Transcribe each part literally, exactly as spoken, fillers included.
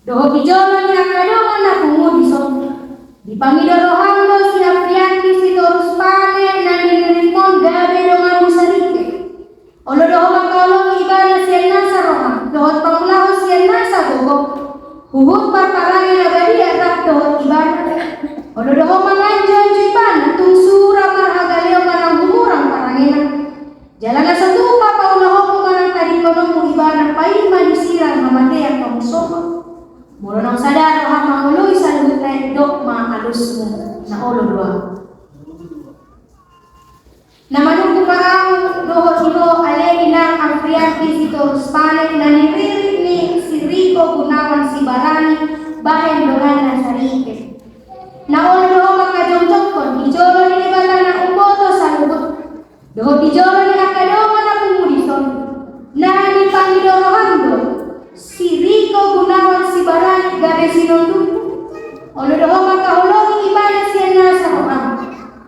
Dohot di jolo ni angka dongan na pungu dison. Dipangido roham do si Afrianti Sitorus Pane na niriritmon gabe donganmu saripe. Olo do ho mangkaholongi ibana sian nasa roha dohot pangulahon sian nasa gogo, huhut parparange na badia rap dohot ibana. Olo do ho manganjoanjo ibana tung sura marhagaleon manang humurang parangena. Jala na so tupa paulahonmu manang tadingkononmu ibana paima disirang hamatean pamusohon. Molo naung sada roham mangoloi saluhutna i, dok ma alusmu, na olo do ahu. Na manungkun ma ahu dohot di ho ale inang Afrianti Sitorus Pane na niririt ni si Riko Gunawan Sibarani bahen donganna saripe. Na olo do ho manghajongjonghon di jolo ni Debata na umboto saluhut, dohot di jolo ni angka dongan na pungu dison. Na dipangido roham do si Riko Gunawan Sibarani gabe sinondukmu. Olo do ho mangkaholongi ibana sian nasa roham.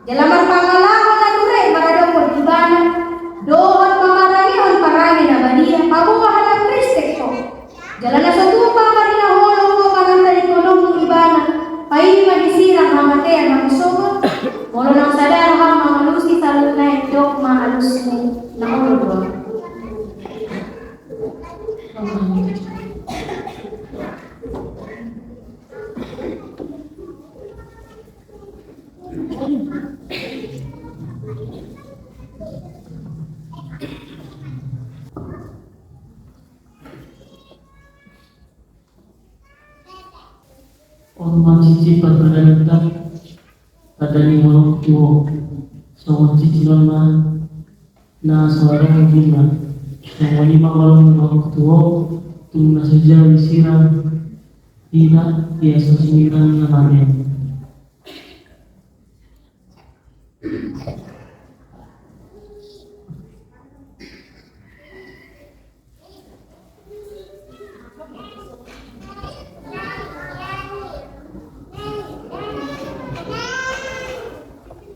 Jala marpangalaho na ture maradophon ibana dohot mamarangehon parange na badia paboa halak Kristen ho. Jala na so tupa marinaholong ho manang tadingkononmu ibana paima disirang hamatean mangusohon. Molo naung sada roham mangalusi saluhutna i, dok ma alusmu, na olo do ahu. On ma cicip parpadanan ta, tanda ni holongku tu ho. Songon cicinon ma na so adong ujungna. Songon i ma holong ni holongku tu ho, tung na so jadi sirang hita, ia so sirang na mate.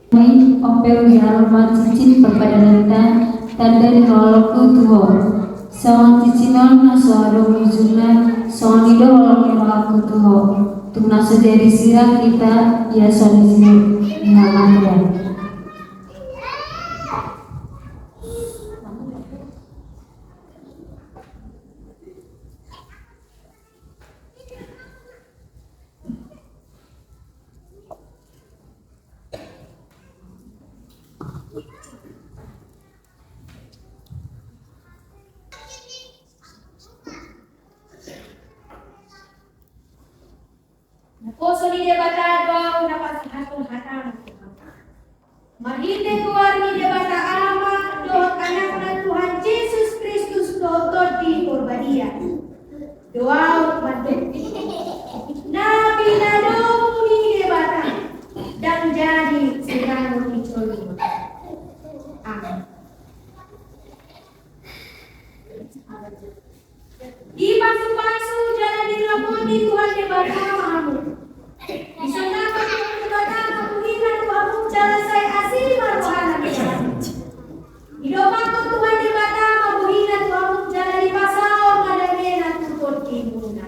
Nai, on pe ujalo ma cicip parpadanan ta, tanda ni holongku tu ho. Songon cicinon na so adong ujungna, songon i do holong ni rohangku tu ho. Tung na so jadi sirang hita, ia so disirang hamatean. Naposo ni Debata do ahu na pasahathon hatamu. Marhite goar ni Debata Ama dohot Anakna Tuhan Jesus Kristus dohot Tondi Porbadia do ahu mandok, na pinadomu ni Debata ndang jadi sirangon ni jolma. Amen. Dipasupasu jala diramoti Tuhan Debata ma hamu. Disangap Tuhan Debata ma bohina tu hamu jala sai asi ma rohana tu hamu. Didompakhon Tuhan Debata ma bohina tu hamu jala dipasaor ma damena tu tondimuna.